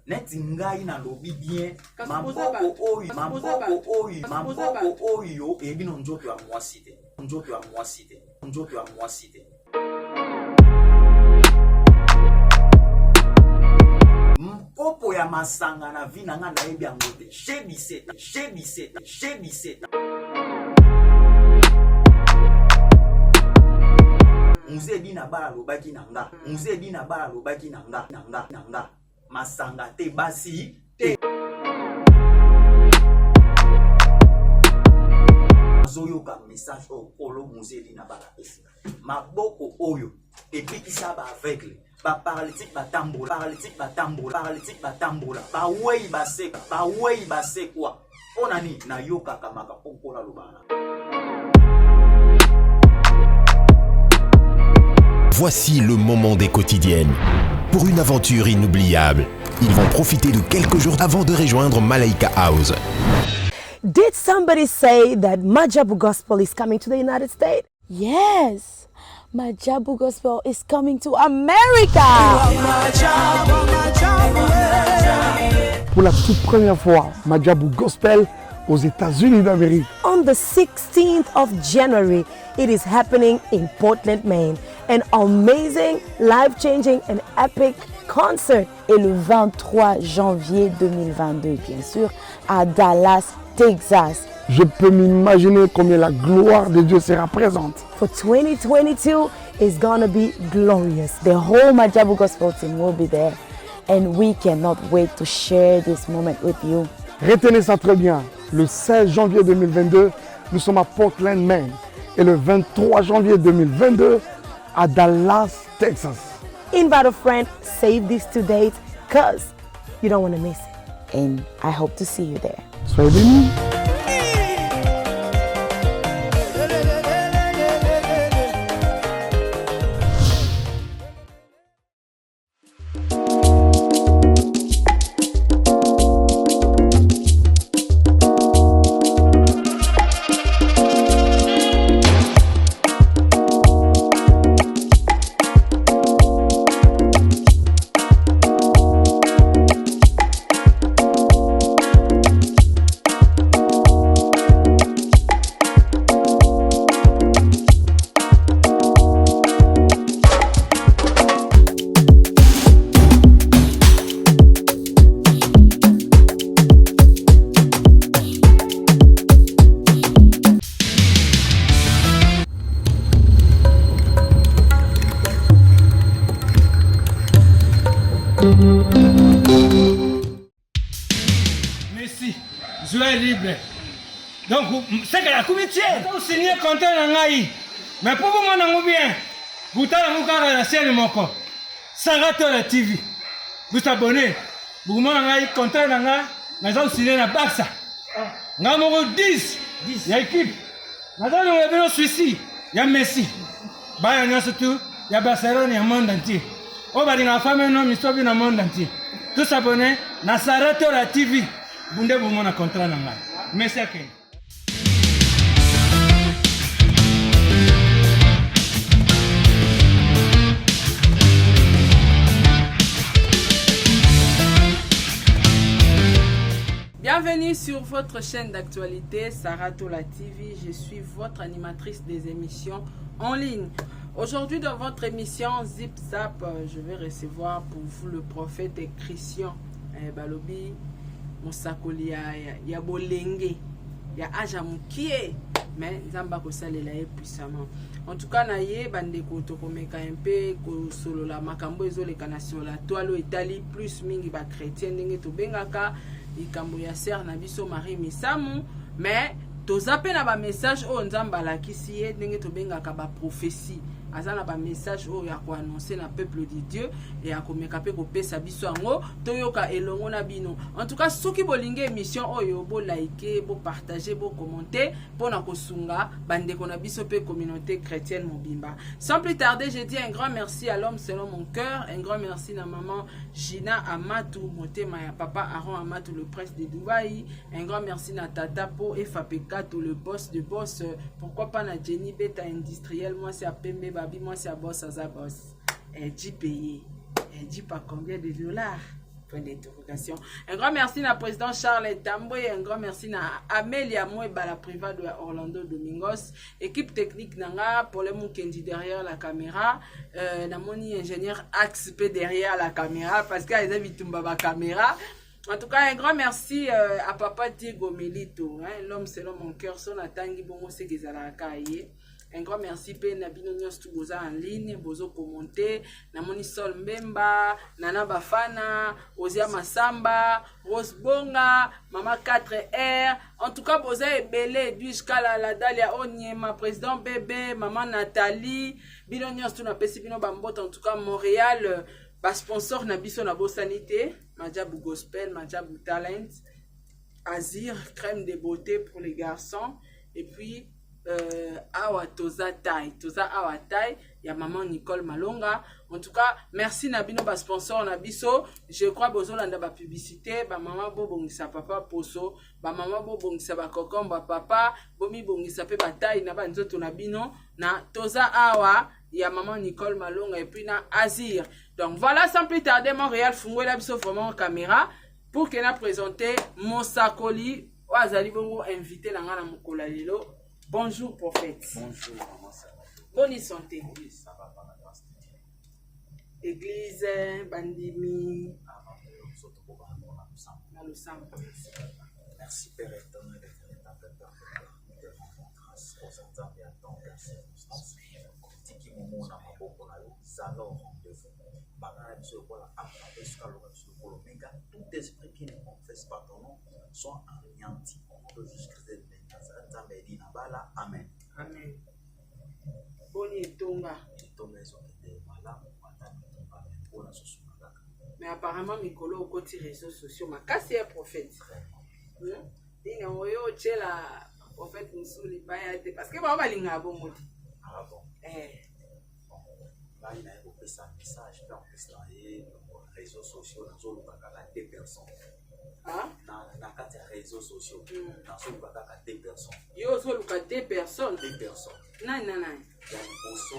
Neti ngai nalobi bien maboko oyo maboko oyo maboko oyo eyebi no nzoto ya mwasi te nzoto ya mwasi te nzoto ya mwasi te. Kopo ya masanga na vie na nga nayebi yango te. J'ai 17 ans, j'ai 17 ans, j'ai 17 ans. Mzee Dina Bala alobaki na nga, Mzee Dina Bala alobaki na nga, na nga, na nga. Masanga te basi te. Azoyoka message oyo kolo Mzee Dina Bala apesi. Maboko oyo ebikisa ba aveugle, ba paralytique batambola, paralytique batambola, paralytique batambola, bawei baseka, bawei basekwa. Mpo na nini nayokaka makambo Nkolo alobaka na Voici le moment des quotidiennes. Pour une aventure inoubliable, ils vont profiter de quelques jours avant de rejoindre Malaika House. Did somebody say that Majabu Gospel is coming to the United States? Yes, Majabu Gospel is coming to America. Pour la toute première fois, Majabu Gospel aux États-Unis d'Amérique. On the 16th of January, it is happening in Portland, Maine. An amazing, life-changing and epic concert. Et le 23 janvier 2022, bien sûr, à Dallas, Texas. Je peux m'imaginer combien la gloire de Dieu sera présente. For 2022 is gonna be glorious. The whole Majabu Gospel team will be there and we cannot wait to share this moment with you. Retenez ça très bien. Le 16 janvier 2022, nous sommes à Portland, Maine. Et le 23 janvier 2022, à Dallas, Texas. Invite a friend, save these two dates, cause you don't want to miss it. And I hope to see you there. Soyez bénis. Messi, joueur libre. Donc, seke nakomi tie osigne contrat na ngai mais mpo bomona yango bien botala yango kaka na chaîne moko Saratola TV bosabone bokomona ngai contrat na ngai naza kosigne na Barça ngai moko 10 ya équipe naza longola bino suisi ya Messi bana nyonso tu ya Barcelone ya monde entier oyo balingaka fame no misobi na monde entier tosabone na Saratola TV bunde bomona contrat na ngai Messi akende. Bienvenue sur votre chaîne d'actualité Saratola TV. Je suis votre animatrice des émissions en ligne. Aujourd'hui, dans votre émission Zip Zap, je vais recevoir pour vous le prophète Christian eh, Balobi mosakoli ya, ya, ya bolenge ya age ya mokie mais nzambe akosalela ye puissamment en tout cas na ye bandeko tokomeka mpe kosolola makambo ezoleka na sur la toile oyo etali plus mingi bachrétien ndenge tobengaka likambo ya sere na biso marie misamu mais toza mpe na bamessage oyo nzambe alakisi ye ndenge tobengaka baprophetie aza na bamessage oyo ya koannonce na peuple de dieu e akomeka mpe kopesa biso yango toyoka elongo na bino. En tout cas, soki bolingi émission oyo, bo liker, bo partager, bo commenter pona kosunga bandeko na biso pe communauté chrétienne mobimba. Sans plus tarder, je dis un grand merci à l'homme selon mon cœur, un grand merci na maman Gina Amatou, motema ya papa Aaron Amatou, le prince de Dubaï, un grand merci na tata po Efapekato, le boss de boss, pourquoi pas na Jenny Beta industriel, moi c'est à Pembe Babi, moi c'est à boss aza boss. Eh, JPE. Eh, Jeep à combien de dollars? Point d'interrogation. Un grand merci na président Charles Tambwe, un grand merci na Amelia Mweba, la privado ya Orlando Domingos, équipe technique nanga, Paul Mukendi derrière la caméra, euh, namoni ingénieur Axe P derrière la caméra, parce qu'il y a bitumba ba caméra. En tout cas, un grand merci euh, à papa Diego Melito, hein, l'homme selon mon cœur, son atangi bongo seke ezalaka ye. Un grand merci pe na bino nyonso tu boza en ligne, bozo commenter, namoni Sol Mbemba, Nana Bafana, Ozia Masamba, Rose Bonga, Mama 4R, en tout cas boza ebele, Edwige Kalala, Dalia Onyema, président Bébé, Maman Nathalie, bino nyonso tu napesi bino ba mbote, en tout cas Montréal, ba sponsor na biso na bosani te, Majabu Gospel, Majabu Talent, Azir, crème de beauté pour les garçons, et puis euh, awa toza taille, toza awa taille ya maman Nicole Malonga. En tout cas, merci na bino ba sponsor na biso. Je crois bozolanda ba publicité, ba maman bobongisa papa poso, ba maman bobongisa ba kokomba papa, bomibongisa pe ba taille na ba nzoto na bino na toza awa ya maman Nicole Malonga et puis na Azir. Donc voilà, sans plus tarder, Montréal fungola biso vraiment caméra pour que na présenter Mosakoli oyo azali bongo invité na nga na mokolo ya lelo. Bonjour prophète. Bonjour maman Sarah. Bonne santé. Oui, ça va par la grâce de Dieu. Église bandimi Avant de nous tokoba na losambo. Na losambo. Merci Père éternel, véritable Père de gloire. Nous te rendons grâce aux Nzambe ya temps ya circonstance. Tiki momo na maboko na yo, zala au rendez-vous. Banga na biso lokola alpha mpe suka lokola biso lokola omega. Tout esprit qui ne confesse pas ton nom soit anéanti au nom de Jésus-Christ de Nazareth. Nzambe edi na bala. Amen. Amen. Boni etonga. Etonga ezokende malamu ata bitumba me mpo nazosunga kaka. Mais apparemment mikolo okoti réseaux sociaux makasi ya prophète. Vraiment. Nini yango yo otyela prophète mosusu libaya te parce que bango balingaka bongo te. Ah bon. Eh. Bon, ngai naye kopesa message mpe en plus na ye réseaux sociaux nazoluka kaka deux personnes. Ah? Na, na kati ya réseaux sociaux nazoluka kaka deux personnes. Yo ozoluka deux personnes. Deux personnes. Nani na nani? Ya liboso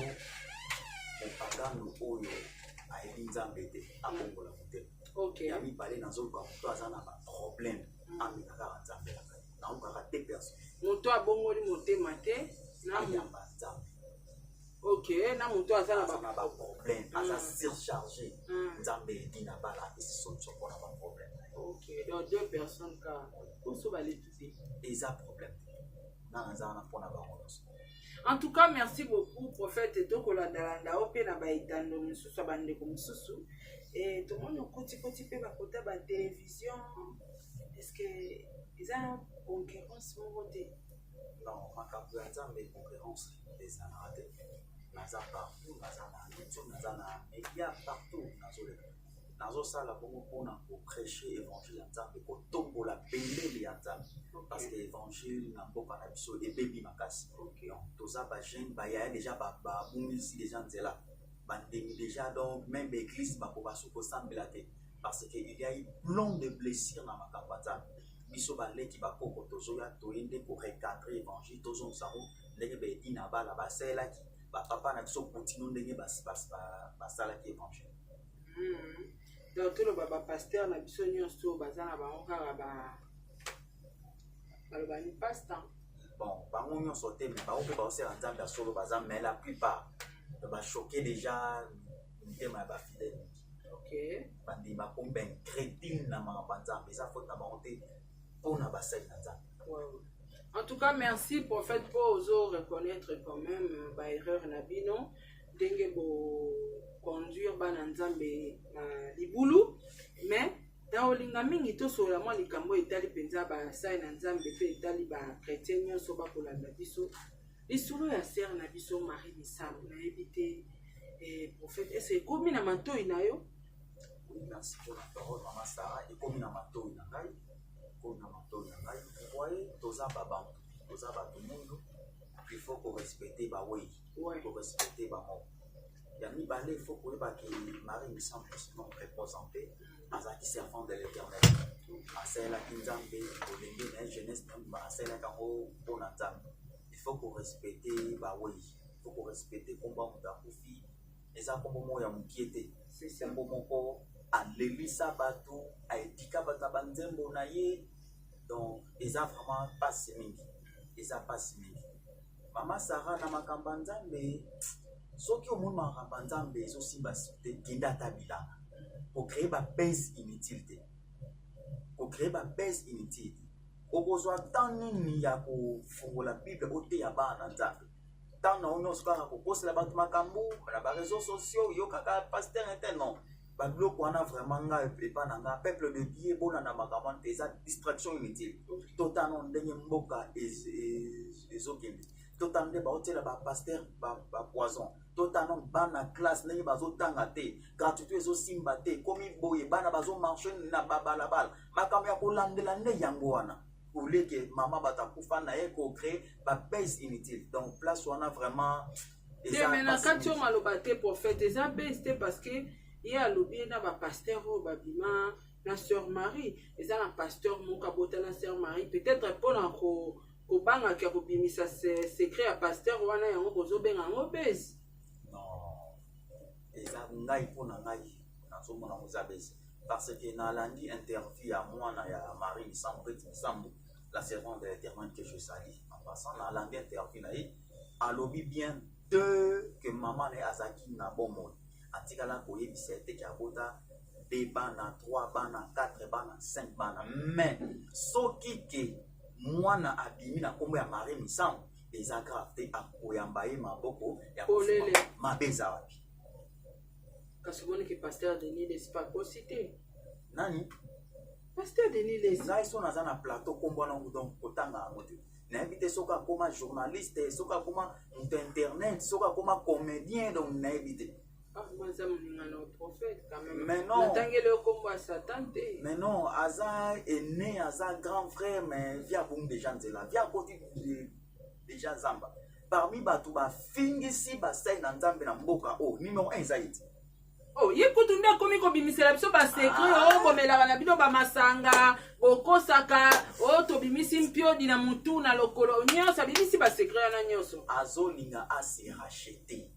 mopagano oyo ayebi Nzambe te abongola motema. Okay. Ya mibale nazoluka moto aza na ba problème ameka kaka Nzambe na ngai. Nazoluka kaka deux personnes. Moto abongoli motema te na ayamba Nzambe. Ok, na moto aza na aza na ba problème, aza surchargé. Nzambe edi na bala apesi solution mpona ba problème na ye. Ok, donc deux personnes kaka. Oso baletu te. Eza problème te. Nga naza wana mpona bango nyonso. En tout cas, merci beaucoup prophète. Tokolandalanda yo mpe na baetando mosusu ya bandeko mosusu. E tomoni okotikoti mpe bakota ba télévision. Est-ce que eza concurrence moko te? Non, makambo ya Nzambe concurrence ezalaka te. Naza partout, naza na YouTube, naza na media partout, nazoleka. Nazosala bongo mpona koprêche évangile ya Nzambe, kotombola bendele ya Nzambe. Parce que évangile na mboka na biso ebebi makasi. Donc toza ba jeune, bayaya déjà babungisi déjà nzela, bandemi déjà, donc même ba église bakoka su kosambela te parce que il y a eu plein de blessures na makambo ya Nzambe. Biso baleki bakoko tozoya toye nde korecadre évangile, tozongisa yango ndenge baedi na bala basalelaki bapapa na biso kutino ndenge basalaki évangile. Donc toloba bapasteur na biso nyonso baza na bango kaka ba baloba ni passe-temps. Bon, bango nyonso te, mais bango mpe baosala Nzambe ya solo baza, mais la plupart bachoke déjà mitema ya bafidèle mingi. Ok. Bandimi bakomi baincrédule na makambo ya Nzambe, eza faute na bango te mpona basali na Nzambe. Ouais. En tout cas, merci prophète po ozo reconnaître quand même ba erreur na bino ndenge bo conduire bana Nzambe na libulu, mais na olinga mingi tosolola mwa likambo etali mpenza basali na Nzambe mpe etali ba chrétien nyonso bakolanda biso. Lisolo ya sœur na biso Marie Misamu, nayebi te prophète, est-ce ekomi na matoi na yo? Oui, merci pour la parole maman Sarah. Ekomi na matoi na ngai, ekomi na matoi na ngai. Vous voyez, toza babantu, toza bato mundu, il faut korespecte bawei, korespecte bango. Ya mibale, il faut koyeba ke Marie Misamu représente azalaki servant de l'Éternel, asalelaki Nzambe bolenge na ye, jeunesse na ye asalelaki yango mpona Nzambe. Il faut korespecte bawei, il faut korespecte komba moto akufi, eza kombo moko ya mokie te, kombo moko. Alelisa bato, aedika bato na banzembo na ye. Donc eza vraiment pasi mingi, eza pasi mingi. Mama Sarah na makambo ya Nzambe, soki omoni makambo ya Nzambe ezosimba te, kende ata bilanga. Kocree ba base inutile te, kocree ba base inutile te. Okozwa temps nini ya kofungola Bible oteya bana na Nzambe? Temps na yo nyonso kaka kokosela bato makambo na ba réseaux sociaux, yo kaka pasteur inte non. Babiloko wana vraiment nga epa na nga peuple de Dieu bolanda makambo wana te, eza distraction inutile. Totano ndenge mboka ezokende, totano nde baotiela ba pasteur ba poison, totano bana classe ndenge bazotanga te, gratuité ezosimba te, komi boye bana bazomarche na babalabala. Makambo ya kolandela nde yango wana, au lieu que mama bato akufa na ye kocree ba base inutile. Donc place wana vraiment te, me na kati oyo maloba te prophète, eza base te, parce que ye alobi ye na bapasteur oyo babima na sœur Marie, eza na pasteur moko abota na sœur Marie, peut-être mpona kobangaka kobimisa secret ya pasteur wana, yango bozobenga yango base. Non, eza ngai mpo na ngai nazomona ngo eza base, parce que nalandi interview ya mwana ya Marie Misambo, Peti Misambo, la servante de l'Éternel que je salue en passant. Nalandi interview na ye, alobi bien de que mama na ye azalaki na bomoi, atikala koyebisa ye te ke abota 2 bana, 3 bana, 4 bana, 5 bana. Mais soki ke mwana abimi na nkombo ya Marie Misambo, eza grave te, akoyamba ye maboko ya polele. Mabe eza wapi? Kasi omoni ke pasteur Denis Lessie akosi te. Nani? Pasteur Denis Lessie. Ngai so naza na plateau, nkombo wana donc kotanga yango te. Nayebi te soki akoma journaliste, soki akoma moto internet, soki akoma comédien, donc nayebi te. Aza moninga na prophète quand même. Mais non, natangeli yo nkombo ya Satan te. Mais non, aza aîné, aza grand frère, mais via abongi déjà nzela, via akoti déjà zamba. Parmi bato bafingisi basali na Nzambe na mboka oyo, numéro 1 eza ye ti. Oh, ye kutu nde akomi kobimisela biso basecret. Oyo bomelaka na bino bamasanga, bokosaka, oyo tobimisi mpiodi na mutu na lokolo nyonso, abimisi basecret wana nyonso. Azolinga ase racheter,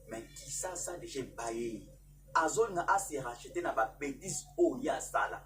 mais Kisasa déjà ebaye. Azolinga ase racheter na babétise oyo ye asala.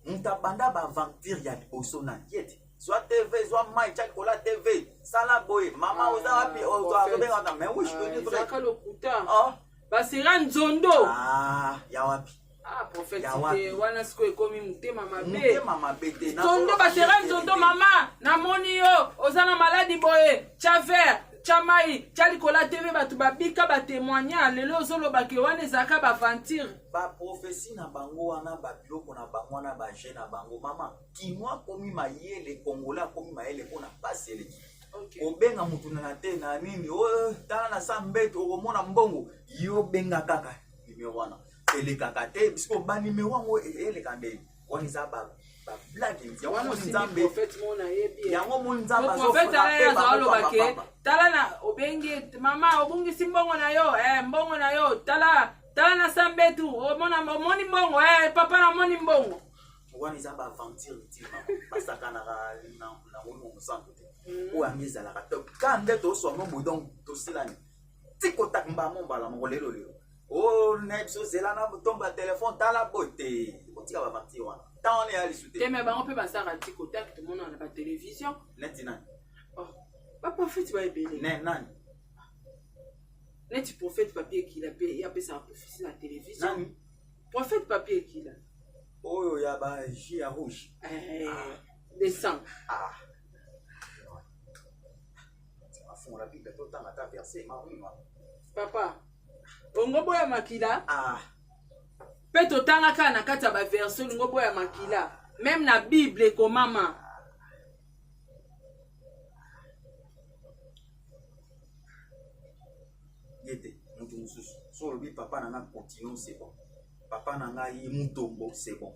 Moto abanda baaventure ya liboso na ye te, zwa TV, zwa mai, tia likolo ya TV, sala boye, mama oza wapi, azobengaka. Mais oui, je te dis vrai. Ezaka lokuta. Oh. Basera nzondo. Ah, ya wapi? Ah, prophète Ya wapi? te wana sikoyo ekomi motema mabe. Motema mabe te. Nzondo, basera nzondo, mama namoni yo oza na maladi boye, tia verre, tia mai, tia likolo ya TV, bato babika, batémoigna. Lelo ozoloba ke wana ezalaka baaventure. Baprophétie na bango wana, babiloko na bango wana, baje na bango. Mama kino akomi mayele, congolais akomi mayele mpona pasi eleki. Obenga mutu na te na nini, oyo tala na sa mbeto, okomona mbongo. Yo benga kaka numero wana, elekaka te. Bisiko banimero yango eleka ndeni wana, eza bablague yango. Wana moni osimbi Nzambe prophète moko nayebi. Yango moni Nzambe prophète azofrappe ala bango azaloba ke pambapamba. tala na obengi mama, obungisi mbongo na yo, mbongo na yo, tala, tala na sa mbetu, omona, omoni mbongo, papa namoni mbongo. Wana eza baaventure utile, mama. Basakanaka na molimo mosantu te. Oyo yango ezalaka te ka nde toswango boye, donc tosilani ti kotakamba mo mbala moko lelo lelo. O na biso zela na tomba ya telefone, tala boye te, botika baaventure wana, ntan wana eya lisu te. Te. Me bango mpe basalaka ti kotaki, tomonaka na batelevizio. Neti nani? Oh, baprofete baebele. Ne nani? Neti prophète Papi Ekila mpe ye apesaka prophétie na télévision. Nani? Prophète Papi Ekila. Oyo ya ba jus ya rouge? Eh, de sang. Ah, afungola Bible, totanga ata verset mawinwa. Papa ongo boya makila. Ah. Mpe totanga kaka na kati ya baverse, olingo boya makila, même na Bible ekomama. Ye te, moto mosusu. So olobi papa na nga continue, c'est bon. Papa na ngai Mutombo, c'est bon.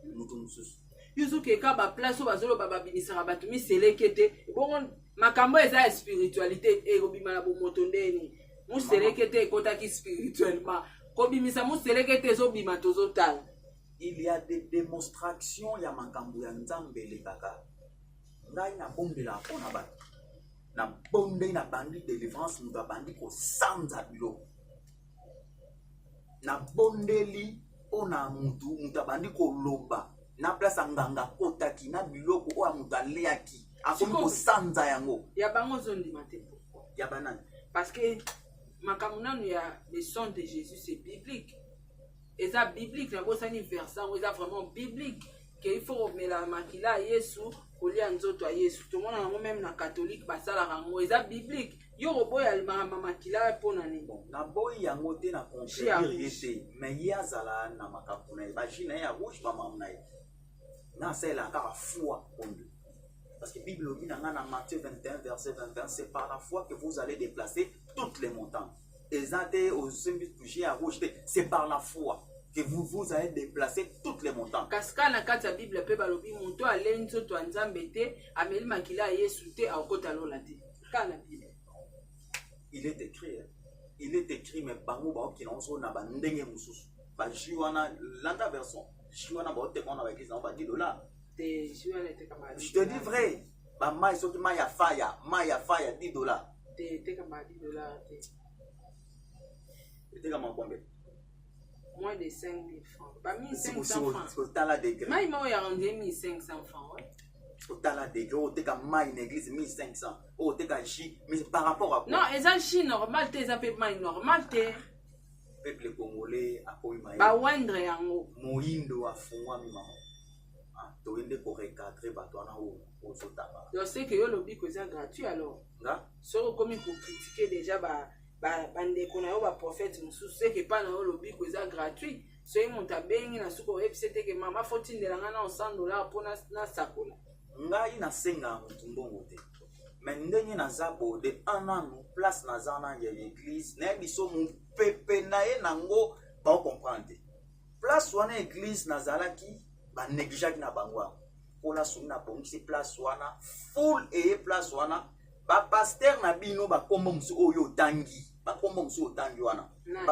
Moto mosusu. Yo ozokeka baplace oyo bazoloba babimisaka bato miseleke te. Ebongo makambo eza ya spiritualité ekobima na bomoto ndeni? Moseleke te ekotaki spirituellement, kobimisa moseleke te ezobima, tozotala. Il y a des démonstrations ya makambo ya Nzambe elekaka. Ngai nabondelaka mpo na bato, nabondeli, nabandi délivrance, moto abandi kosanza biloko, nabondeli. Mpo na mutu, mutu abandi koloba na place ya nganga akotaki na biloko oyo ya mutu aliaki, akomi kosanza yango. Ya bango ozondima te pourquoi? Ya banani? Parce que makambo nanu ya le sang de Jésus, c'est biblique. Eza biblique, nabosani verset yango, eza vraiment biblique ke il faut komela makila ya Yesu, kolia nzoto ya Yesu. Tomona yango meme na catholique basalaka yango, eza biblique. Yo koboya makambo makila mpo na nini? Bon, naboyi yango te, na contredire ye te, mais ye azala na makambo na ye, bajus na ye ya rouge, bamakambo na ye, nga asalelaka kaka foi ondo. Parce que Bible elobi na nga na Matthieu 21 verset 21, c'est par la foi que vous allez déplacer toutes les montagnes. Eza te osembi jus ya rouge te, c'est par la foi que vous, vous allez déplacer toutes les montagnes. Kasi kaka na kati ya Bible mpe balobi moto alei nzoto ya Nzambe te, ameli makila ya Yesu te, akokota lola te. Kaka na Bible. Il est écrit, hein? Il est écrit, mais bango baokina ozo na bandenge mosusu. Ba jus wana, landa version, jus wana baoteka wana ba église na ba $10. Te, jus wana etekama. Je te dis vrai, ba mai soki mai ya faya, mai ya faya $10. Te, etekama $10 te. Etekama combien? Moins de 5000 francs. Ba 1500 francs. Otala degré. Mai moko ya rendu 1500 francs, ouais. Otala degré, oteka mai na église 1500, oteka jus, mais par rapport à quoi? Non, eza jus normal te, eza pe mai normal te. Peuple congolais akomi mayele. Ba wendre yango. Moyindo afungwami mama. Ah, toyende nde ko recadrer bato wana oyo ozotanga. Donc c'est que yo lobiko eza gratuit alors. Nga? Soki okomi ko critiquer déjà ba bandeko na yo ba prophète mosusu, c'est que epai na yo lobiko eza gratuit. Soki moto abengi na suka oyebisi ete ke mama fo tindela nga na $100 mpo nasakola. Ngai nasengaka motu mbongo te, mais ndenge naza bo de un nanu place naza na ya église nayebi so mopepe na ye nango baocomprendre te. Place wana église nazalaki banégligeaki na bango yango mpola soki nabongisi place wana full eye place wana bapaster na bino bakombo mosusu oyo otangi, bakombo mosusu otangi wana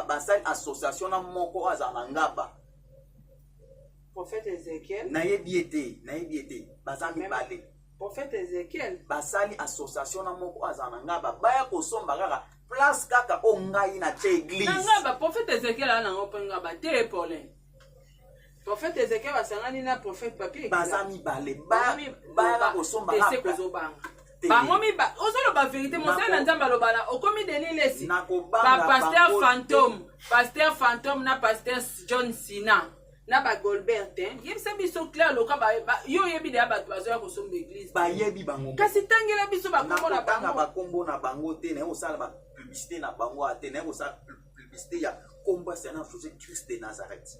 basali association na moko azala na ngaba prophète Ezekiel nayebi ye te, nayebi ye te, baza mibale. Prophète Ezekiel basali association na moko azala na ngaba, baya kosomba kaka place kaka oyo ngai na tie église na ngaba. Prophète Ezekiel aza nango mpe ngaba te, Paulin. Prophète Ezekiel basangani na prophète Papier, baza mibale, bayaka kosomba te se kozobanga bango miba. Ozoloba vérité, mosali na Nzambe aloba na okomi Denis Lesi, bapasteur fantôme, pasteur fantôme na pasteur John Sina na bagolbert te. Yebisa biso clair, loka yo oyebi deya bato bazoya kosomba église. Bayebi bango. Kasi tangela biso bakombo na bango. Bakombo na bango te, naye kosala bapublicité na bango te, naye kosala publicité ya kombo ya Seigneur Jésus Christ de Nazareth.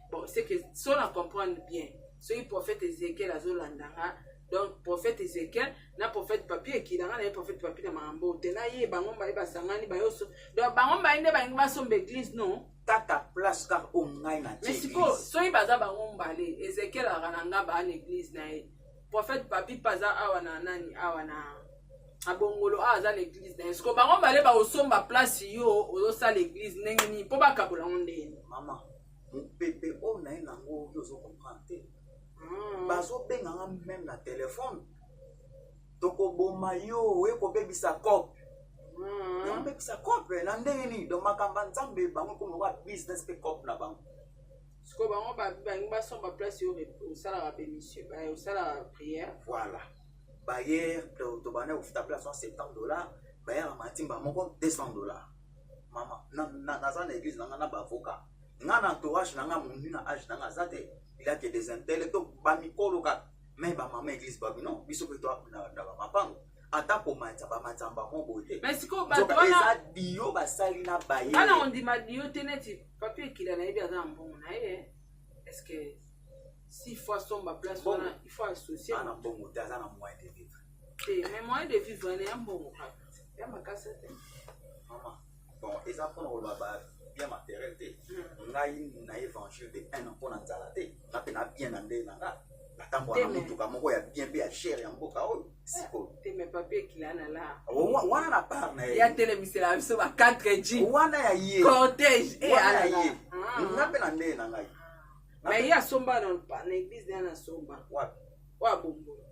Bon, c'est que so na comprendre bien, soki prophète Ezekiel azolanda nga, donc prophète Ezekiel na prophète Papi ekilanga na ye, prophète Papi na makambo te na ye, bango mbaye basangani bayoso, donc bango mbaye nde balingi basomba église non? Kaka place kaka oyo ngai na tie. Mais sikoyo soki baza bango mbale, Ezekiel aka na nga baa na église na ye, prophète Papi mpe aza awa na nani awa na abongolo awa aza na église na ye, sikoyo bango mbale bakosomba place yo ozosala église ndenge nini mpo bakabola yango ndenge? Mama, mopepe oyo na ye nango oyo ozocomprendre te, bazobenganga meme na telefone, tokoboma yo, oye kobebisa cope, nabebisa cope na ndenge nini? Donc makambo ya Nzambe bango ekomi lokola business mpe cope na bango. Sikoyo bango balingi basomba place yo osalaka bémission, osalaka prière. Voilà, bayer tobanda kofuta place wana $70, bayaka matimba moko $200. Mama, naza na église nanga na baavocat nga na entourage nanga, mondu na age nanga aza te, il a que des intellectuels bamikolo kaka, mais bamama église babino biso mpe na bamapango ata komatisa bamatsamba mo boye te. Mais sikoyo bato wana eza dio basali na baye. Bana ondima dio te neti Papi Ekila, nayebi aza na mbongo na ye. Est ce que si faut asomba place wana, il faut associer? Ana mbongo te, aza na moyen de vivre. Te, mais moyen de vivre wana ya mbongo kaka ya makasi te. Mama, bon, eza mpona koloba ba bien matériel te. Ngai na évangile de un an mpona nzala te, nga mpe na bien na nde na nga natambola na motuka moko ya bien mpe ya cher ya mboka oyo sikoyo. Te, mais Papi Ekila na la wana na part na ye. Ya telemisela biso ba 4G. Wana ya ye. Cortège. Wana ya ye, nga mpe na nde na ngai. Mais ye asomba na église na ye, nasomba. Wapi? Oyo abombolo.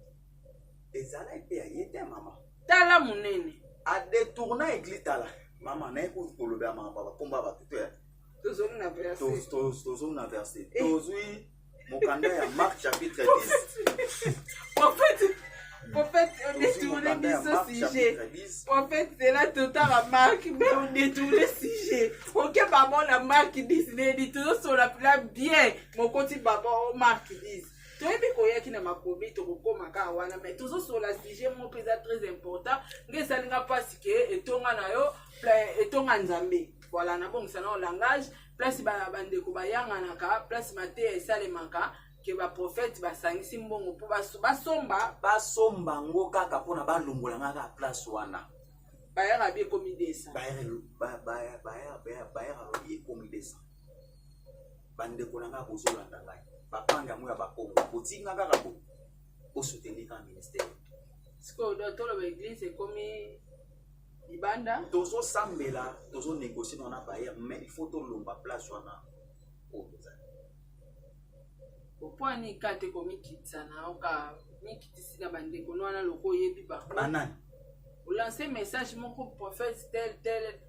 Ezala mpe ya ye te, mama. Tala monene. Adetourna église, tala mama, naye kolobela makambo ya bakombo ya bato te. Tozongi na verset. Tozongi na verset. Eh. Tozwi mokanda ya Marc chapitre 10. Prophète, prophète, on détourne biso sujet. Prophète, c'est là total à Marc, mais on détourne sujet. Ok, maman, la Marc 10, mais tozosola la bien. Mokoti baba o Marc 10. Toyebi koyaki na makomi tokokoma kaka wana, mais tozosola sujet moko mpe eza très important. Nge esali nga mpasi ke etonga na yo, etonga Nzambe. Voilà, nabongisa nao langage. Place bandeko bayanganaka, place mateya esalemaka, ke baprofete basangisi mbongo mpo basomba. Basomba ngo kaka mpona balongola nga kaka place wana. Bayaka bi ekomi 200. Bayaka bi ekomi 200. Bandeko na nga bozolanda ngai, bapanga yango ya bakongo, botinga kaka bo bosoutenir kaka ministère. Sikoyo do toloba église ekomi libanda. Tozosambela, tozonégocie na bayer, mais il faut tolomba place wana oyo tozali. Opwani ka te komikitisa na yo ka mikitisi na bandeko no wana loko oyebi bango. Banani? Olance message moko prophète tel tel,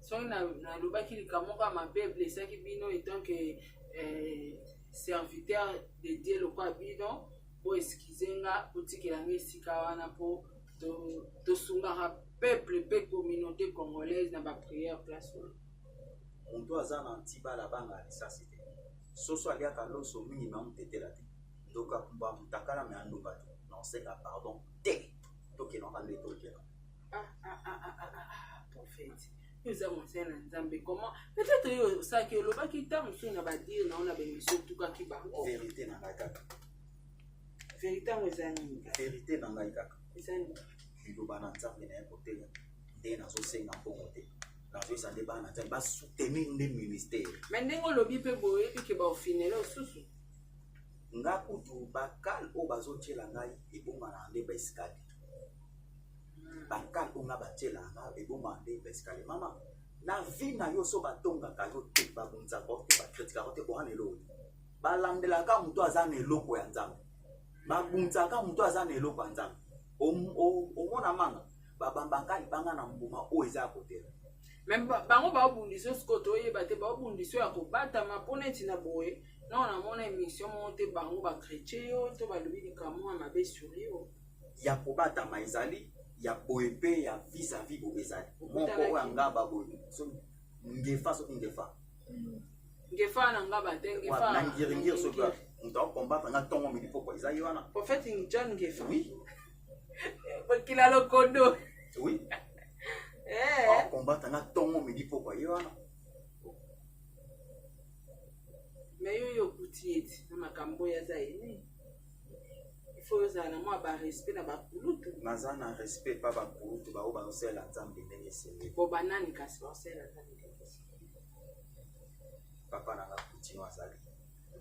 soki nalobaki likambo moko ya mabe blessaki bino etant que serviteur de Dieu lokola bino, bo excuse nga, botikela nga esika wana po tosungaka peuple pe communauté congolaise na ba prière place wana. Moto aza na antibala banga lisasi te. Soso aliaka loso mingi na mutetela te. Ndoka kumba mutakala me andumba te. Na osenga pardon te. Tokendaka nde tokenda. Ah, ah, ah, ah, ah, ah, prophète. Yo oza mosali na Nzambe, comment? Peut-être yo osalaki, olobaki ntango mosusu na badire na yo na baémission otukaki bango. Vérité na ngai kaka. Vérité yango eza nini? Vérité na ngai kaka. Eza nini? Liloba na Nzambe na ye koteya nde nazosenga mbongo te. Nazoyesa nde bana Nzambe basoutenir nde ministère. Mais ndenge olobi mpe boye oyebi ke baofinele osusu. Nga kutu bakale oyo bazotiela ngai ebongana nde baescalier. Bakale oyo nga batiela nga ebongana nde baescalier. Mama, na vie na yo so batongaka yo te, babunzaka yo te, bakritikaka yo te, oza na eloko te. Balandelaka moto aza na eloko ya Nzambe. Babunzaka moto aza na eloko ya Nzambe. Omona manga, babambaka libanga na mbuma oyo eza ya kotela. Mais bango baobundisa sikoyo toyeba te, baobundisa ya kobatama mpo neti na boye. Non, namona émission moko te bango bakretien yo to balobi likambo ya mabe sur yo. Ya kobatama ezali ya boye mpe ya vis-à-vis boye ezali. Moko oyo ya ngaba boye. So, ngefa soki ngefa. Ngefa na ngaba te, ngefa na ngiringiri soki moto akombata nga ntongo midi pokwa eza ye wana. Prophète John Ngefa. Oui. Bokila lokondo. Oui. Akombata nga ntongo midi pokwa ye wana. Mais yo yo okuti ye ti na makambo oyo aza ene. Il faut ozala na mwa ba respect na bakulutu. Naza na respect pa bakulutu bao bazosalela Nzambe ndenge esengeli. Bo banani kasi bazosalela Nzambe ndenge esengeli? Papa na nga Poutino azali,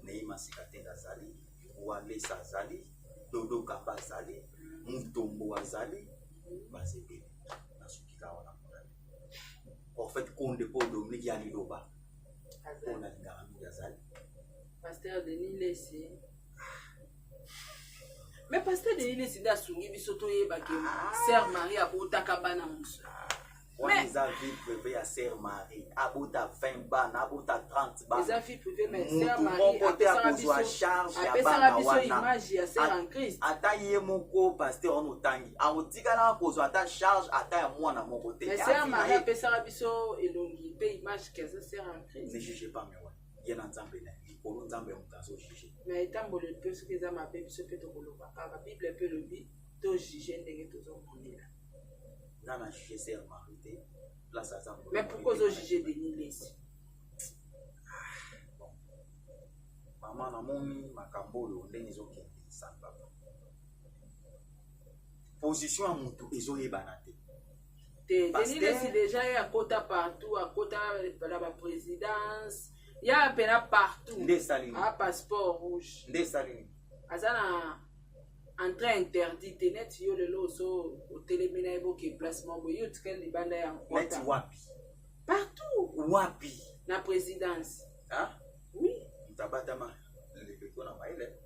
Neima Sikatenda azali, Walesa azali, Dodo Kamba azali, Mutombo azali, bazebele. Nasuki kaka wana mpona Prophète Konde Paul Dominique ya liloba. Oyo nalingaka mingi azali. Pasteur Denis Lessi. Mais Pasteur Denis Lessi nde asungi biso toyeba ke Sœur Marie abotaka bana mosusu. Wana eza vie privée ya Sœur Marie. Abota 20 bana, abota 30 bana. Eza vie privée, mais Sœur Mutu Marie moko te apesaka akozwa biso, charge ya apesaka bana biso wana. image ya Sœur en Christ. Ata ye moko pasteur wana otangi, akotikalaka kozwa ata charge ata ya mwana moko te. Mais Ya Sœur vie na Marie ye. apesaka biso elongi pe image ke aza Sœur en Christ. Ne jugez pas mais ouais. Ye na Nzambe na ye. Likolo Nzambe ya moto azo juger. Mais etamboli mpe soki eza mabe biso mpe tokoloba kaka Bible mpe elobi to juger ndenge tozomonela. Nga na juger Sœur Marie te. Place aza molo. Mais pourquoi ozo juger Denis Lessi? Bon. Mama namoni makambo oyo ndenge ezokende sans papa. Position ya mutu ezoyebana te. Te, Pasteur Denis Lessi déjà ye akota partout, akota na ba présidence, ya pena partout. Nde esali nini? A passeport rouge. Nde esali nini? Aza na entrée interdite te, neti yo lelo oso otelemi na ye boke place moko boye, yo otikali libanda ya nkota. Neti wapi? Partout. Wapi? Na présidence. Hein? Oui. Ntabatama leleko na mayele.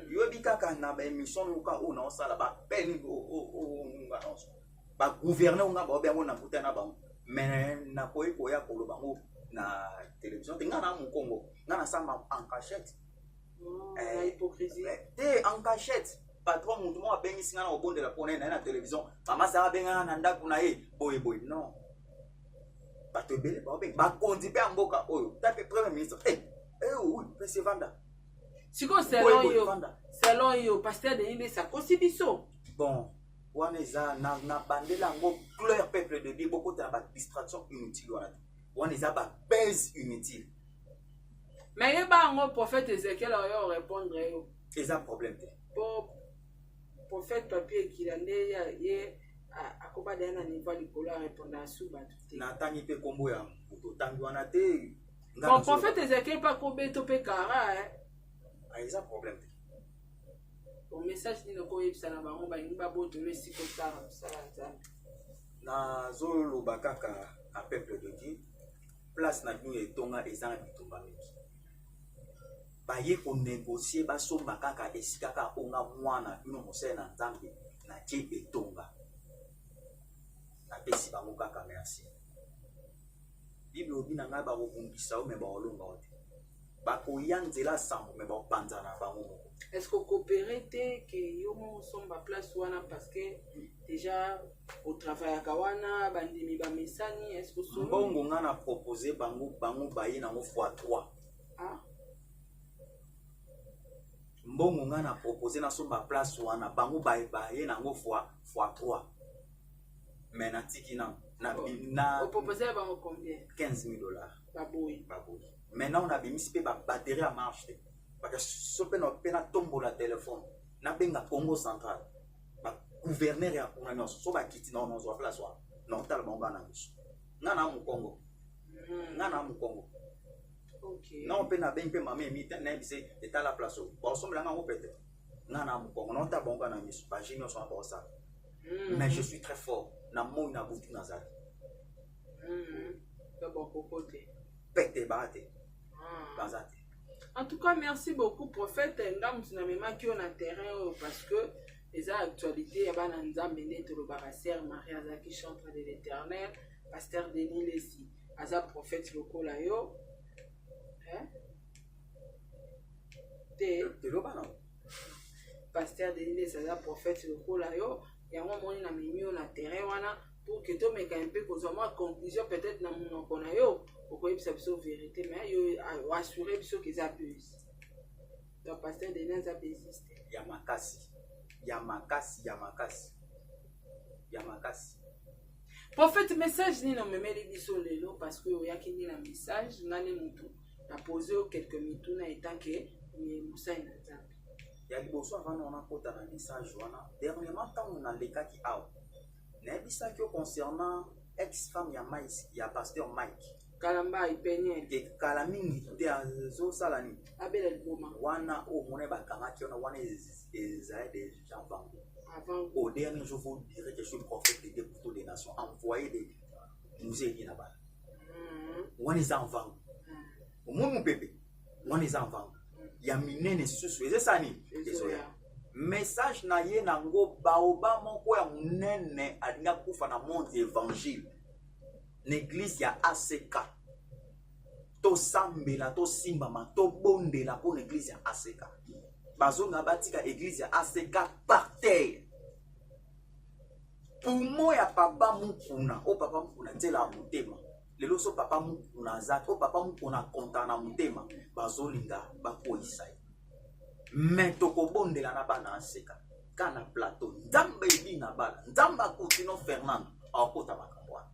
Yobi kaka na ba émission luka oyo naosala ba peine nga nyonso. Ba gouverneur nga ba obengo na kuta na bango. Mais nakoki koya koloba ngo na télévision te. Ngai na mokongo, ngai nasamba en cachette. Oh, na hypocrisie. Te, en cachette. Patron, motu moko abengisi ngai na kobondela mpona ye na ye na télévision. Mama Sara abengaka na ndako na ye boye boye. Non, bato ebele baobenga bakonzi mpe ya mboka oyo, ta mpe premier ministre, eh, eh, oui, pese vanda. Sikoyo selon yo, selon yo, pasteur Denis Lessie akosi biso? Bon, wana eza na bandela yango clair. Peuple de Dieu, bokota na badistraction inutile wana te. Wana eza babase inutile. Mais yeba yango, prophète Ezekiel oyo répondre yo. Eza problème te. Po prophète Papier Ekila nde ye akoba deya na niveau ya likolo, arépondre asu bato te. Natangi mpe nkombo ya moto otangi wana te. Bon, prophète Ezekiel mpe akobeto mpe kara. Eza problème te. Bon, message nini okoyebisa na bango balingi babotolo esika osala mosala Nzambe? Nazoloba kaka na peuple de Dieu, place na bino ya etonga eza na bitumba mingi. Baye konégocier, basomba kaka esika kaka onga mwana bino mosali na Nzambe natie etonga. Napesi bango kaka merci. Bible obi na ngai, bakobundisa yo me bakolonga yo te. Bakoya nzela sambo me bakopanzana na bango moko. Est ce que okopere te ke yo moko osomba place wana, parce que déjà otravaillaka wana, bandimi bamesani? Est ce que osombi? Mbongo nga na propose bango, bango baye nango fois 3. Ah. Mbongo nga na propose nasomba place wana, bango baye nango fois 3, mais natiki na Opropose ya bango combien? 15 000 $. Baboyi? Baboyi. Maintenant nabimisi mpe babatterie ya marche te, parce so mpe mpe natombola telefone, nabenga Congo Central, bagouverneur ya kuna nyonso, so bakiti na nazwa place wana, naotala bango kaka na miso. Nga na mokongo, nga na mokongo. Non, mpe nabengi mpe mama Emi, nayebise etala place oyo baosombelanga yango pete. Nga na mokongo, naotala bango kaka na miso, baje nyonso wana baosala. Mais je suis très fort na moi na butu nazali. Bakoko te. Pete baa te, baza te. En tout cas, merci beaucoup, prophète. Nga motu namemaki yo na terrain oyo parce que eza actualité ya bana Nzambe. Nde tolobaka, sœur Marie azalaki chantre de l'Éternel, pasteur Denis Lessie aza prophète lokola yo, hein? Te. Eloba na. Pasteur Denis Lessie aza prophète lokola yo. Yango omoni namemi yo na terrain wana pour que tomeka mpe kozwa mwa conclusion. Peut-être na monoko na yo okoyebisa biso vérité, mais yo oassure biso ke eza buzz. Donc pasteur Denis aza buzziste. Ya makasi, ya makasi, ya makasi, ya makasi. Prophète, message nini omemeli biso lelo? Parce que oyaki nde na message. Nga nde motu na pose yo quelque mituna etant que mosali na Nzambe. Ya liboso, avant wana kota na message wana, dernièrement ntango nalekaki awa, nayebisaki yo concernant ex femme ya Mike, ya pasteur Mike. Kalamba Peniel. Ke kala mingi te azosala nini? Abela liboma. Wana oyo omona bakangaki wana, wana ezali déjà bango. Avant. Au dernier jour, vous direz que je suis prophète de Dieu pour toutes les nations, envoyé de Musée edi na bana. Wana eza mvango, omoni mopepe wana eza mvango ya minene. Susu eza esala nini? Ezoya. Message na ye nango, baoba moko ya monene alingi akufa na monde évangile, na église ya ACK. Tosambela, tosimbama, tobondela mpo na église ya ACK. Bazonga, batika église ya ACK par terre. Poumon ya papa Mukuna, oyo papa Mukuna tiela ya motema lelo, so papa Mukuna aza, oyo papa Mukuna akonta na motema, bazolinga bakweyisa ye. Me tokobondela na bana aseka ka na plateau. Nzambe ebi na bana, Nzambe akutino Fernando akota makambo wana.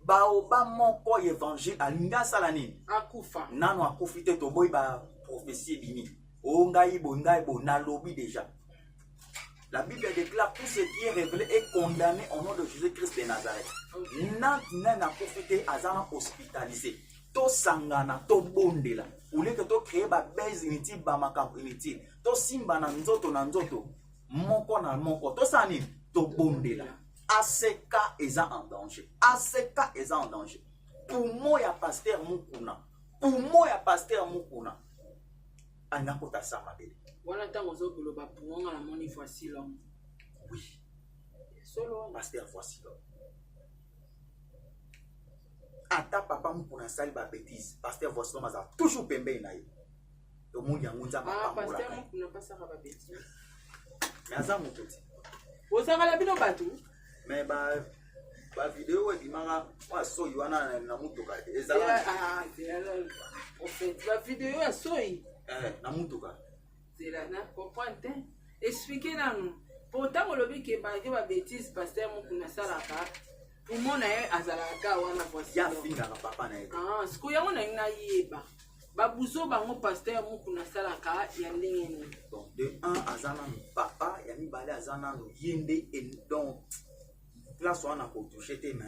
Baoba moko ya évangile alingi asala nini? Akufa. Nano akufi te. Toboyi baprophétie ebimi o ngai boye, ngai boye. Nalobi déjà, la Bible déclare: tout ce qui est révélé est condamné au nom de Jésus-Christ de Nazareth. Nati nani akufi te, aza na hospitalisé. Tosangana, tobondela, oleke tocréer babase inutile, bamakambo inutile. Tosimba na nzoto na nzoto, moko na moko. Tosala nini? Tobondela. ACK eza en danger, ACK eza en danger. Poumon ya pasteur Mukuna, poumon ya pasteur Mukuna alinga kota sa mabele. Wana ntango ozokoloba poumon, nga namoni voici l'homme. Oui. Solo wana. Pasteur voici l'homme. Ata papa Mukuna asali ba bêtises, pasteur Voici l'homme aza toujours pembeni na ye. Tomoni yango Nzambe Ah, apambolaka pasteur ye. Mukuna pasaka ba bêtises. Mais aza moto te. Bozalaka bino bato? Mais ba ba video oyo ebimaka mwa soyi wana na motuka ezala Ah, zela prophète. Ba video ya soyi. Eh, na motuka. Zela na comprendre te. Expliquer nanu. Po ntango olobi ke malgré ba bêtises pasteur Mukuna asalaka, poumon na ye azalaka kaka wana voici. Ya afingaka papa na ye. Ah, sikoyo yango nalingi nayeba. Babuzo bango pasteur Mukuna asalaka ya ndenge nini? Bon, de un aza nanu papa, ya mibale aza nanu ye nde donc place wana kotouche te, mais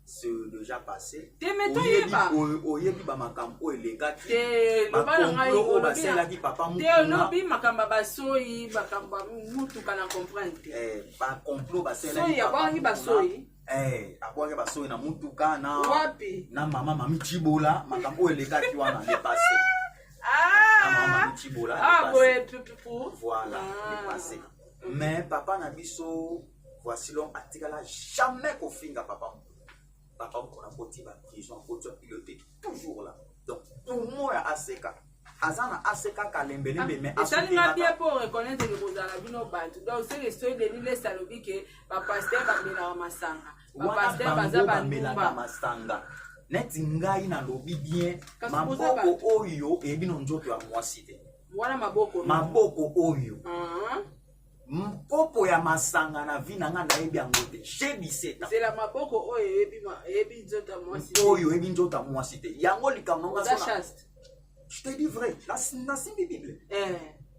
c'est déjà passé. Te, mais toyeba. Oyebi ba makambo oyo elekaki. Te, loba na ngai, Ba complot oyo olobi na- basalelaki papa Te, Mukuna. olobi makambo ya basoyi, makambo ya mutuka na comprendre te. Eh, ba complot basalelaki Soyi, papa abwakaki Mukuna. basoyi? Eh, abwaki basoyi na mutuka na Wapi? na mama Mami Tshibola, makambo oyo elekaki wana le passé. Ah! Na mama Mami Tshibola, le Ah, passé. boye, pu, pu, pu. Voilà, Ah. le passé. Mais papa na biso, voici l'homme atikala jamais kofinga papa Mukuna. Papa Mukuna akoti ba prison, akoti ba pilote, toujours là. Donc, pour moi, ACK, aza na ACK kalembelembe, mais esali nga asoutenaka. bien mpo reconnaître ke kozala bino bato. Donc c'est le soyi Denis Lessie alobi ke bapasteur bamelaka masanga, Wana bapasteur baza bango bamelaka bandumba. masanga. Neti ngai nalobi bien, Kasi boza maboko bato. oyo eyebi na nzoto ya mwasi te. Wana maboko no. Maboko oyo. Ah. Kopo ya masanga na vie na nga nayebi yango te. J'ai 17 ans. Zela, maboko oyo eyebi nzoto ya mwasi te. Oyo eyebi nzoto ya mwasi te. Yango likambo nga Oza sona- chaste. Je te dis vrai, nasimbi Bible.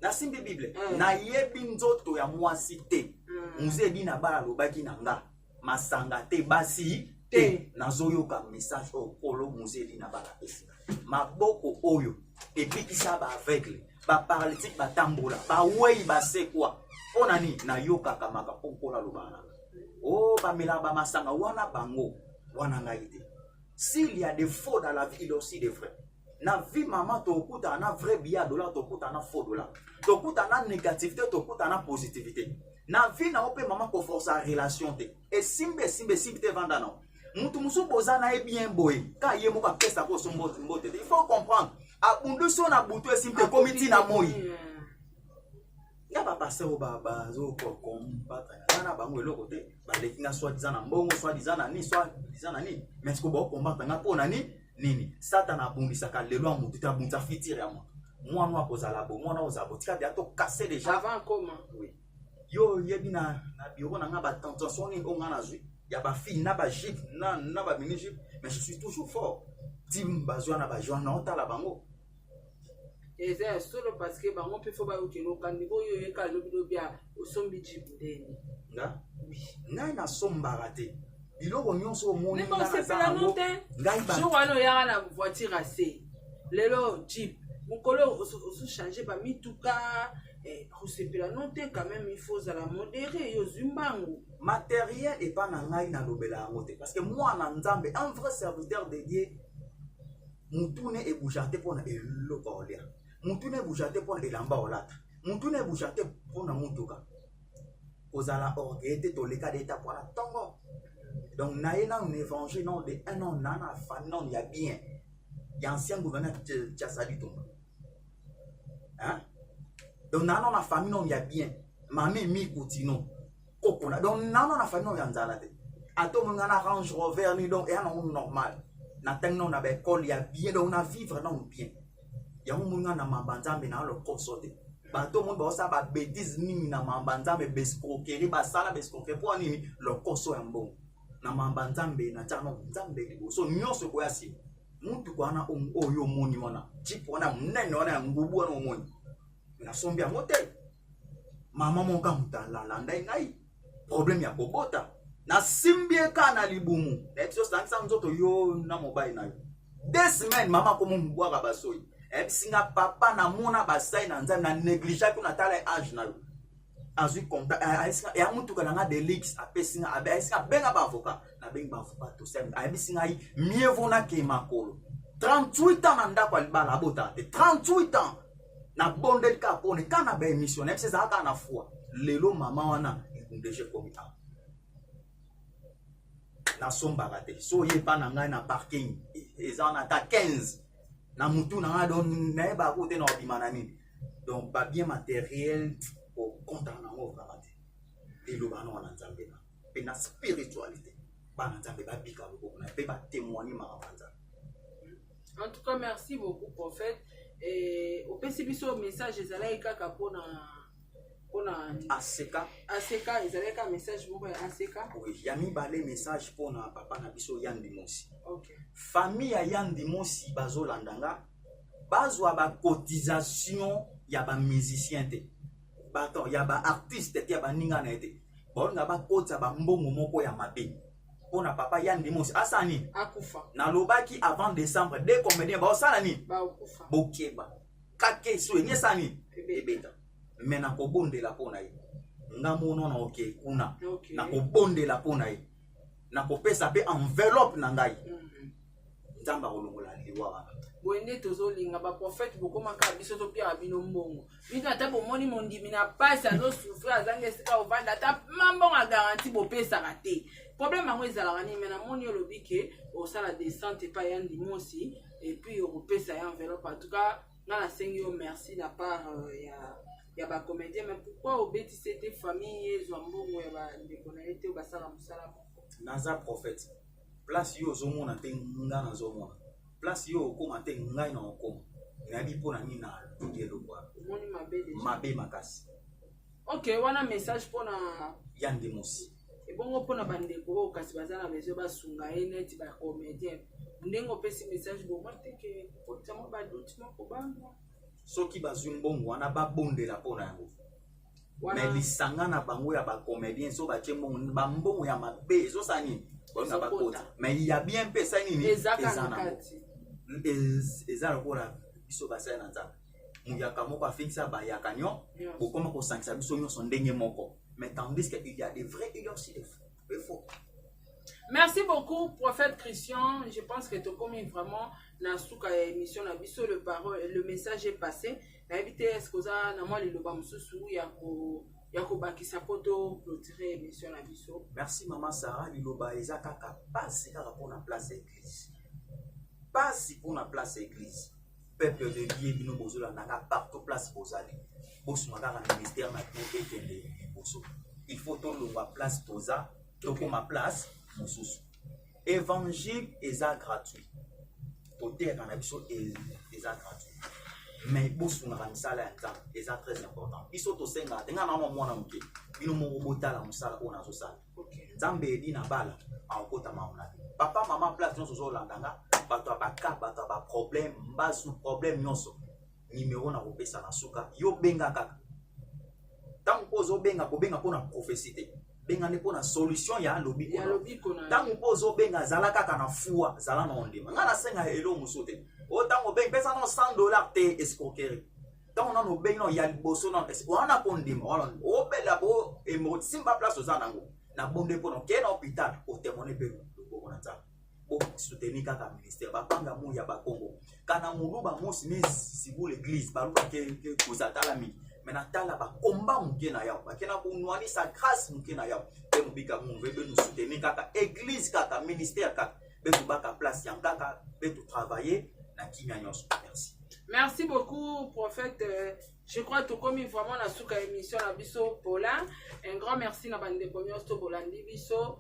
Nasimbi Bible. Nayebi nzoto ya mwasi te. Mzee Dina Bala alobaki na nga, masanga te, basi te. Te. Nazoyoka message oyo Kolo Mzee Dina Bala apesi. Maboko oyo epikisa ba aveugle, ba paralytique batambola, bawei basekwa. Mpo na nini? Nayokaka makambo oyo Nkolo alobaka na nga. Oh, bamelaka ba masanga wana bango, wana ngai te. S'il y a des faux dans la vie, il y a aussi des vrais. Na vie mama tokutana na vrai billet ya dollar, tokutana na faux dollar. Tokutana na négativité, tokutana na positivité. Na vie na yo mpe mama koforce relation te. Esimbi esimbi esimbi te vanda na yo. Mutu mosusu boza na ye bien boye, ka ye moko apesaka oso mbote mbote te. Il faut comprendre. Abundusi oyo na butu esimbi te, ekomi ntina moi. Nga ba pasteur oyo bazokombatre nga na bango eloko te, baleki nga soit disant na mbongo, soit disant na nini, soit disant na nini, mais sikoyo baokombatre nga mpo na nini? Nini? Satana abundisaka lelo ya motu te, abundisa futur ya motu. Mwana oyo akozala bo, mwana oyo ozala bo, tika deya tokase déjà. Avant koma. Oui. Yo oyebi na bureau na nga ba tentation nini oyo nga nazwi ya ba fille na ba jupe na ba mini jupe, mais je suis toujours fort. Tim bazwa na ba joie na otala bango. Eza ya solo parce que bango mpe fo bayokela okandi boyo oyeka lobi lobi ya osombi jeep ndeni. Nga? Oui. Ngai nasombaka te. Biloko nyonso omoni Ndenge nga naza osepela no nango, te. ngai Jour wana oyaka na voiture ase. Lelo jeep. Mokolo osochange ba mituka, osepela no te quand même, il faut ozala modéré, yo ozwi mbangu. Matériel epa na ngai nalobela yango te parce que mwana Nzambe, un vrai serviteur de Dieu, mutune ebougeaka te mpona eloko ya kolia, mutune ebougeaka te mpona elamba olata, mutune ebougeaka te mpona mutuka. Kozala orgueil te, toleka de étape wana ntongo. Donc naye nanu na évangile nano de un an na famille nano ya bien ya ancien gouverneur Tiasali Tumba, hein? Donc nano na famille nano ya bien, mame mi kutino kokona, donc nano na famille nano ya nzala te. Ata omoni nga na Range Rover ni, donc eya nango normal. Natangi nano na baekole ya bien, donc na vivre nano bien. Yango omoni nga na mamba Nzambe na lokoso te. Bato omoni baosala babêtises mingi na mamba Nzambe, baescroquerie, basala baescroquerie mpo nini? Lokoso ya mbongo. Na mamba Nzambe natia nano Nzambe liboso, nyonso ekoya nsima. Mutuka wana oyo omoni wana, jeep wana monene wana ya ngubu wana omoni, nasombi yango te. Mama moko moto alandai ngai problème ya kobota, nasimbi ye kaka na libumu, nayebi so osangisa nzoto yo na mobali na yo 2 semaines, mama akomi mobwaka basoi. Ayebisi nga: "Papa, namona basai na Nzambe, na négligeaki, natala age na yo." Azwi contact, ayebisi nga ya mutuka na nga delix, apesi nga, ayebisi nga: "Benga baavocat." Nabengi baavocat, tosali. Ayebisi ngai mieux vaut nakee makolo. 38 ans na ndako ya libala, abotaka te. 38 ans nabondeli kaka mpona kaka na baémission, nayebisi ezalaka kaka na foi. Lelo mama wana libumu deja ekomi awa. Nasombaka te. So oye epa na ngai na parking eza wana ata 15 na mutu na ngai, donc nayebaka ko te na kobima na nini. Donc ba bien matériel kokontaka nango vraiment te. Liloba na wana Nzambe na mpe na spiritualité, bana Nzambe babika loboko na mpe batémoigne makambo ya Nzambe. En tout cas, merci beaucoup, prophète. Et opesi biso message ezalaki kaka mpona mpona aseka. Aseka ezalaki kaka message moko ya aseka. Oui, ya mibale, message mpona papa na biso Yandi Mosi. Ok. Famille ya Yandi Mosi bazolanda nga, bazwa bacotisation ya bamusicien te, bato ya baartiste te, ya baninga na ye te. Baolinga bakotisa bambongo moko ya mabe mpona papa Yandi Mosi asala nini? Akufa. Nalobaki avant décembre, deux comédien baosala nini? Bakufa. Bokeba kake so engi esala nini? Ebeta. Ebeta. Me nakobondela mpo na ye, nga mono na oke kuna. Ok. Nakobondela mpo na ye, nakopesa mpe enveloppe na ngai. Nzambe akolongola liwa wana. Boye nde tozolinga baprofete. Bokomaka biso topiaka bino mbongo. Bino ata bomoni mondimi na pasi, azosouffrir, azangi esika ovanda, ata ma mbongo ya garantie bopesaka te. Problème yango ezalaka nini? Me namoni olobi ke osala descente epai ya Ndimosi et puis okopesa ye enveloppe. En tout cas, nga nasengi yo merci na part ya bacomédien. Mais pourquoi obetisi ete famille ye ezwa mbongo ya bandeko na ye te oyo basala mosala moko? Naza prophète. Place yo ozomona te, nga nazomona. Place yo okóma te, ngai na okóma. Nayebi mpo na nini naluki eloko wana. Omoni mabe déjà. Mabe makasi. Ok, wana message mpona ya Ndimosi. Ebongo mpona bandeko oyo kasi baza na besoin basunga ye neti bacomédien, ndenge opesi message, bomoi te ke kokotisa mwa badoute moko banga. Soki bazwi mbongo wana, babondela mpo na yango. Wana Me lisanga na bango ya bacomédien, so batie mbongo, bambongo ya mabe ezosala nini? Balinga Ezokota. bakota, mais ya bien mpe esali nini? Ezaka Eza na nango. kati. Eza lokola biso basali na Nzambe, muyaka moko afingisa bayaka nyo Nyonso. bokoma kosangisa biso nyonso ndenge moko, mais tandis que il y a des vrais, il y a aussi des faux. Merci beaucoup, prophète Christian. Je pense que tokomi vraiment na suka ya émission na biso. Le parole, le message est passé. Nayebi te, est-ce que oza na mwa liloba mosusu ya kobakisa po to clôturer émission na biso? Merci, mama Sara. Liloba eza kaka pasi, kaka mpona place ya église, pasi mpona place ya église. Peuple de Dieu, bino bozolandanga partout place bozali, bosunga kaka ministère na bino ekende liboso. Il faut tolongwa place toza, tokóma place mosusu. Évangile eza gratuit, toteyaka na biso eza gratuit, mais bosungaka misala ya Nzambe, eza très important. Biso tosengaka te. Ngai na mwana moke, bino moko botala mosala oyo nazosala. Nzambe edi na bala akokota makambo na bino. Papa, mama, place nyonso ozolanda nga, bato ya baka, bato ya baproblème, mbasu, problème nyonso, nimero na kopesa na suka, yo benga kaka. Ntango mpo ozobenga, kobenga mpona prophétie te, benga nde mpona solution ya lobiko. Ya lobiko na yo. Ntango mpo ozobenga, zala kaka na foi, zala na ondima. Ngai nasenga elo mosusu te. O ntango obengi, pesa nano 100 $ te, escroquerie. Ntango nano obengi nano ya liboso nano wana kondima wana obela bo simba place oza nango na bonde mpona okei na hôpital, otémoigne mpe loboko na Nzambe. Bosoutenir kaka ministère bapanga moi ya Bakongo kana moluba mosi ne zibula église baluba ke koza tala mingi me natala bakomba moke na yawo bakenda konwanisa grâce moke na yawo mpe mobika mungu ebe nous kaka église, kaka ministère, kaka mpe tobaka place ya kaka mpe totravaille na kimia nyonso. Merci. Merci beaucoup, prophète. Je crois tokomi vraiment na suka émission na biso. Paulin, un grand merci na bandeko nyonso bolandi biso.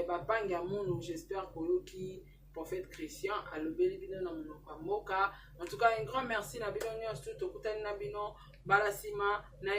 Bapangi ya munu, j'espère koyoki prophète Christian alobeli bino na monoko ya mboka. En tout cas, un grand merci na bino nyonso. Tokutani na bino mbala nsima na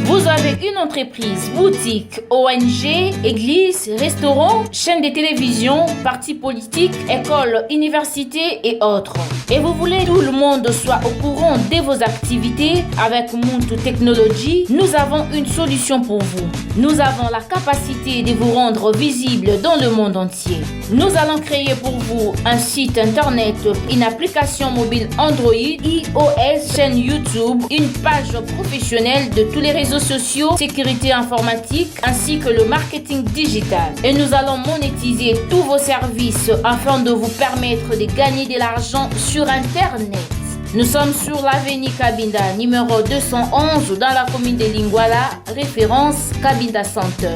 Vous avez une entreprise, boutique, ONG, église, restaurant, chaîne de télévision, parti politique, école, université et autres. Et vous voulez que tout le monde soit au courant de vos activités? Avec Muntu Technology, nous avons une solution pour vous. Nous avons la capacité de vous rendre visible dans le monde entier. Nous allons créer pour vous un site internet, une application mobile Android, iOS, chaîne YouTube, une page professionnelle de tous les réseaux sociaux, sécurité informatique ainsi que le marketing digital. Et nous allons monétiser tous vos services afin de vous permettre de gagner de l'argent sur Internet. Nous sommes sur l'avenue Kabinda, numéro 211, dans la commune de Lingwala, référence Kabinda Center.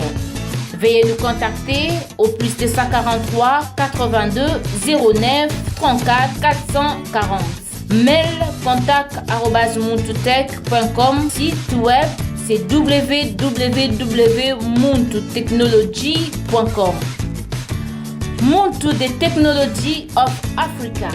Veuillez nous contacter au plus 243 82 09 34 440. Mail contact arobase muntutech.com. Site web c'est www.muntutechnology.com. Muntu the Technology of Africa.